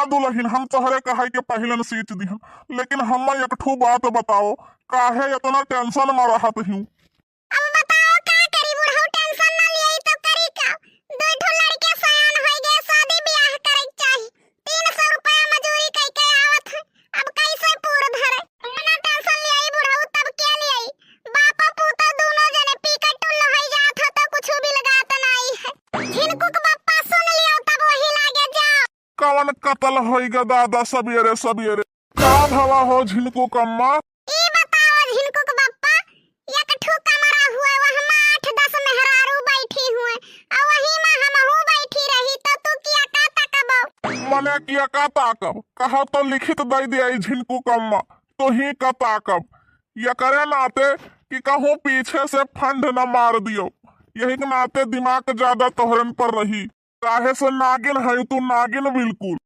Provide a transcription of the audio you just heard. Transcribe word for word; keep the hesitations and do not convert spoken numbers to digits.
दुलहिन, हम तोहरे कहाई के पहिलन सींच दिहन, लेकिन हम्मा एक ठू बात बताओ, काहे एतना tension मा रहत हिउ? अब बताओ का करी बुढ़ऊ, tension ना लियाई तो करी का? दुइ ठो लड़के सयान होइ गए, शादी ब्याह करे के चाही। तीन सौ रुपया मजूरी कई के आवत है, अब कैसे पूर धरे? इतना tension लियाई बुढ़ऊ, तब के लियाई? बापो पूतो दोनों जने पी के टुल्ल होइ जात हो तो कुछ बिलगात नाई है। झिनकू के बप्पा सुन लियो तब वही लागे जाओ। कवन कतल होई गा दादा सबेरे सबेरे? का भवा हो झिनकू कम्मा? ई बताओ झिनकू के बप्पा, एक ठू कमरा हुए, वहमा आठ दस मेहरारू बैठी हुए, और वही मा हमहू बैठी रही, तो तू किया का ताकबो? मने किया का ताकब? कहा तो लिखित दई दिया ई झिनकू कम्मा, तो ही का ताकब? ये करे नाते कि कहूँ पीछे से फंड न मार दियो, यही के नाते दिमाग ज्यादा तोहरन पर रही। काहे से नागिन है तू, नागिन बिल्कुल।